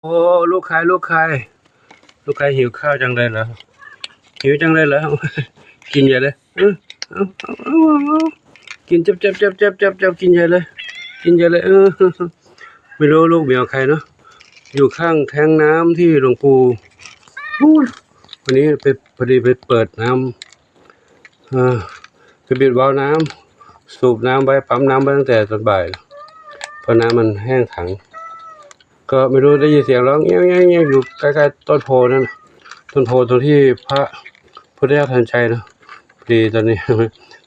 ໂອ້ ລູກຊາຍ ລູກຊາຍ ລູກຊາຍຫິວຂ້າວຈັ່ງໃດລະ ຫິວຈັ່ງໃດລະ ກິນໃຫຍ່ເລີຍ ເອີ ເອົາ ເອົາ ເອົາ ເອົາ ກິນຈັບໆໆໆໆ ກິນໃຫຍ່ເລີຍ ກິນໃຫຍ່ເລີຍ ເອີ ໄມ່ຮູ້ລູກແມວໃຄເນາະ ຢູ່ຂ້າງແທງນ້ຳທີ່ຫຼວງປູ່ ພຸ້ນ ວັນນີ້ໄປ ພໍດີໄປເປີດນ້ຳ ເອີ ໄປບິດວາວນ້ຳ ສູບນ້ຳໄວ້ ປ້ຳນ້ຳໄວ້ຕັ້ງແຕ່ຕອນບ່າຍ ເພາະນ້ຳມັນແຫ້ງຂັງ ກໍໄມ່ຮູ້ໄດ້ຍິນສຽງຮ້ອງແງ້ວໆໆ ຢູ່ໃກ້ໆຕົ້ນໂພນັ້ນ ຕົ້ນໂພຕົງທີ່ພະພຸດທະຍາທັນໄຊເນາະ ພໍດີຕອນນີ້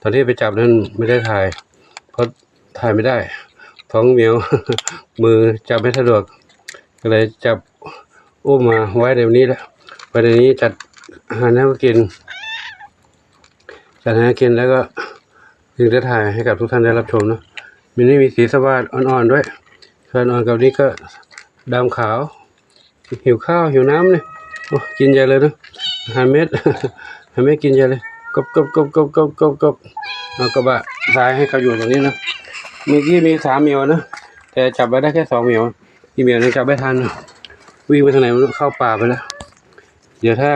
ຕອນທີ່ໄປຈັບນັ້ນໄມ່ໄດ້ຖ່າຍ ເພາະຖ່າຍໄມ່ໄດ້ ທ້ອງໝຽວ ມືຈັບໄມ່ສະດວກ ກໍເລີຍຈັບ ອຸ້ມມາໄວ້ໃນນີ້ແຫຼະ ໄວ້ໃນນີ້ ຈັດອາຫານໃຫ້ເຂົາກິນ ຈັດອາຫານໃຫ້ກິນ ແລ້ວກໍຈຶ່ງໄດ້ຖ່າຍໃຫ້ກັບທຸກທ່ານໄດ້ຮັບຊົມເນາະ ມີ ນີ້ມີສີສະຫວາດອ່ອນໆດ້ວຍ ສະຫວາດອ່ອນກັບນີ້ກໍດຳຂາວ ຫິວຂ້າວຫິວນ້ຳນີ້ ໂອ້ ກິນໃຫຍ່ເລີຍເນາະ ຫາເມັດ ຫາເມັດກິນໃຫຍ່ເລີຍ ກົບໆໆໆໆ ເອົາກະບະຊາຍໃຫ້ເຂົາຢູ່ຕົງນີ້ເນາະ ເມື່ອກີ້ມີສາມໝຽວເນາະ ແຕ່ຈັບໄວ້ໄດ້ແຄ່ສອງໝຽວ ອີກໝຽວໜຶ່ງຈັບໄມ່ທັນ ວິ່ງໄປທາງໃດບໍ່ຮູ້ ເຂົ້າປ່າໄປແລ້ວ ດຽວຖ້າ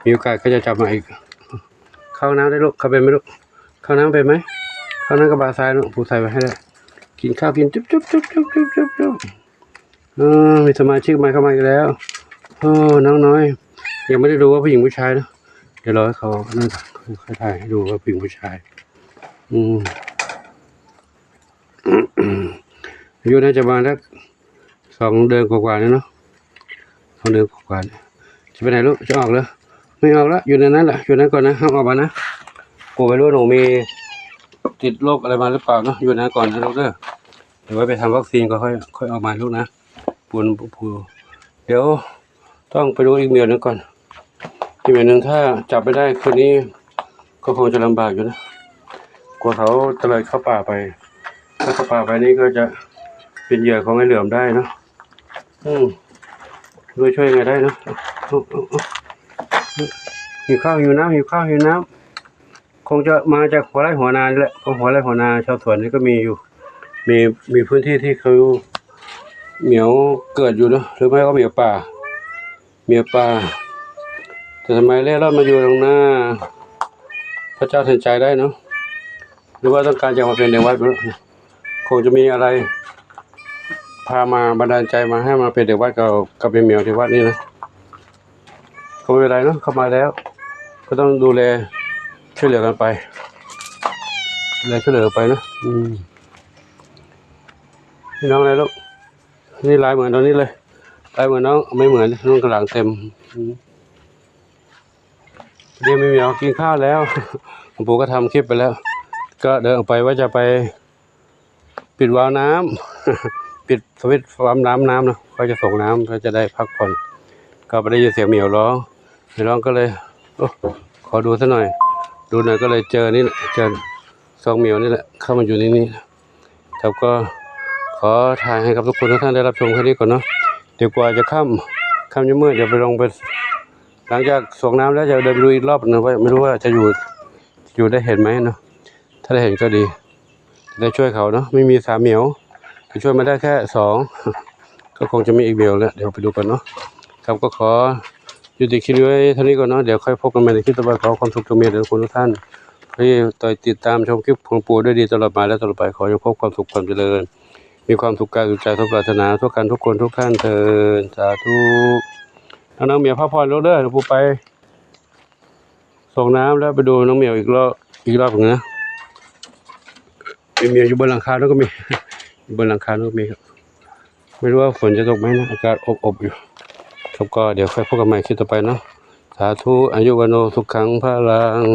ມີໂອກາດກໍຈະຈັບມາອີກ ເຂົ້າຫ້ອງນ້ຳໄດ້ລູກ ເຂົ້າໄປໄໝລູກ ເຂົ້າຫ້ອງນ້ຳໄປໄໝ ເຂົ້າຫ້ອງນ້ຳກະບະຊາຍລູກ ປູໃສ່ໄວ້ໃຫ້ແລ້ວ ກິນຂ້າວກິນຈຸບໆໆໆໆ ເອີ ມີສະມາຊິກໃໝ່ເຂົ້າມາອີກແລ້ວ ໂອ້ ນ້ອງນ້ອຍ ຍັງໄມ່ໄດ້ດູວ່າຜູ້ຍິງຜູ້ຊາຍເນາະ ດຽວລໍໃຫ້ເຂົານັ້ນກ່ອນ ຄ່ອຍຖ່າຍໃຫ້ດູວ່າຜູ້ຍິງຜູ້ຊາຍ ອືມ ອາຍຸໜ້າຈະປະມານສັກສອງເດືອນກວ່າໆນີ້ເນາະ ສອງເດືອນກວ່າໆນີ້ ຈະໄປໃນລູກ ຈະອອກເລີຍ ໄມ່ອອກລະ ຢູ່ໃນນັ້ນລະ ຢູ່ໃນນັ້ນກ່ອນນະ ຫ້າມອອກມານະ ກົວໄປລູກ ໜູມີຕິດໂລກອະໄລມາຫຼືເປົ່າເນາະ ຢູ່ໃນນັ້ນກ່ອນນະລູກເດີ ດຽວໄວ້ໄປທຳວັກຊີນກໍຄ່ອຍ ຄ່ອຍອອກມາລູກນະ ປູນປູ ດຽວ ຕ້ອງໄປດູອີກແມວໜຶ່ງກ່ອນ ອີກແມວໜຶ່ງ ຖ້າຈັບໄມ່ໄດ້ຄືນນີ້ ກໍຄົງຈະລຳບາກຢູ່ນະ ກົວເຂົາຕະເລີດເຂົ້າປ່າໄປ ຖ້າເຂົ້າປ່າໄປນີ້ກໍຈະເປັນເຫຍື່ອຂອງໄອ້ເຫຼືອມໄດ້ເນາະ ອືມ ຊ່ວຍ ຊ່ວຍຍັງໄງໄດ້ເນາະ ເອົາ ເອົາ ເອົາ ຫິວຂ້າວ ຫິວນ້ຳ ຫິວຂ້າວ ຫິວນ້ຳ ຄົງຈະມາຈາກຫົວໄຮ່ຫົວນານີ້ແຫຼະ ເພາະຫົວໄຮ່ຫົວນາຊາວສວນນີ້ກໍມີຢູ່ ມີ ມີພື້ນທີ່ທີ່ເຂົາ ແມວເກີດຢູ່ເນາະ ຫຼືໄມ່ກໍແມວປ່າ ແມວປ່າ ແຕ່ສະໄໝເລ່ຮ່ອນມາຢູ່ທາງໜ້າພະເຈົ້າທັນໃຈໄດ້ເນາະ ຫຼືວ່າຕ້ອງການຢາກມາເປັນເດັກວັດ ຄົງຈະມີອະໄລພາມາ ບັນດານໃຈມາໃຫ້ມາເປັນເດັກວັດ ກໍ ກໍເປັນແມວທີ່ວັດນີ້ນະ ກໍບໍ່ເປັນໄລເນາະ ເຂົ້າມາແລ້ວ ກໍຕ້ອງດູແລຊ່ວຍເຫຼືອກັນໄປ ດູແລຊ່ວຍເຫຼືອກັນໄປເນາະ ອືມ ພີ່ນ້ອງເລີຍລູກ ນີ້ລາຍເໝືອນຕົວນີ້ເລີຍ ລາຍເໝືອນນ້ອງ ໄມ່ເໝືອນ ນ້ອງກະຫຼັງເຕັມ ອືມ ດຽວແມ່ໝຽວກິນຂ້າວແລ້ວ ປູກໍທຳຄລິບໄປແລ້ວ ກໍເດີນອອກໄປວ່າຈະໄປ ປິດວາວນ້ຳ ປິດສະວິດປ້ຳນ້ຳ ນ້ຳເນາະ ເຂົາຈະສົ່ງນ້ຳ ເຂົາຈະໄດ້ພັກຜ່ອນ ກໍບໍ່ໄດ້ຍິນສຽງໝຽວຮ້ອງ ໝຽວຮ້ອງກໍເລີຍ ໂອ້ ຂໍດູຊະໜ່ອຍ ດູໜ່ອຍກໍເລີຍເຈີນີ້ແຫຼະ ເຈີສອງໝຽວນີ້ແຫຼະ ເຂົ້າມາຢູ່ໃນນີ້ ແລ້ວກໍຂໍຖ່າຍໃຫ້ກັບທຸກຄົນທຸກທ່ານໄດ້ຮັບຊົມແຄ່ນີ້ກ່ອນເນາະ ດຽວກວ່າຈະຄ່ຳ ຄ່ຳຍັງມືດ ດຽວໄປລົງໄປ ຫຼັງຈາກສວງນ້ຳແລ້ວຈະເດີນໄປດູອີກລອບໜຶ່ງ ວ່າ ໄມ່ຮູ້ວ່າຈະຢູ່ ຢູ່ໄດ້ເຫັນໄໝເນາະ ຖ້າໄດ້ເຫັນກໍດີ ໄດ້ຊ່ວຍເຂົາເນາະ ໄມ່ມີສາມໝຽວ ໄດ້ຊ່ວຍມາໄດ້ແຄ່ສອງ ກໍຄົງຈະມີອີກໝຽວແຫຼະ ດຽວໄປດູກັນເນາະ ຄັບ ກໍຂໍຍຸຕິຄລິບໄວ້ເທົ່ານີ້ກ່ອນເນາະ ດຽວຄ່ອຍພົບກັນໃໝ່ໃນຄລິບຕໍ່ໄປ ຂໍຄວາມສຸກຈົ່ງມີແດ່ທຸກຄົນທຸກທ່ານ ທີ່ຕິດຕາມຊົມຄລິບຂອງປູດ້ວຍດີຕະຫຼອດມາ ແລະ ຕະຫຼອດໄປ ຂໍຈົ່ງພົບຄວາມສຸກຄວາມຈະເລີນ ມີຄວາມສຸກກາຍສຸກໃຈ ສົມປາດຖະໜາທຸກທ່ານທຸກຄົນທຸກທ່ານເທີນ ສາທຸ ນ້ອງໆ ໝຽວພັກຜ່ອນລູກເດີ ປູໄປ ສົ່ງນ້ຳແລ້ວໄປດູນ້ອງໝຽວອີກລອບ ອີກລອບໜຶ່ງນະ ມີໝຽວຢູ່ບົນຫຼັງຄານັ້ນກໍມີ ຢູ່ບົນຫຼັງຄານັ້ນກໍມີ ໄມ່ຮູ້ວ່າຝົນຈະຕົກໄໝນະ ອາກາດອົບໆຢູ່ ຄັບ ກໍດຽວຄ່ອຍພົບກັນໃໝ່ຄລິບຕໍ່ໄປເນາະ ສາທຸ ອາຍຸວັນໂນ ສຸຂັງ ພະລັງ.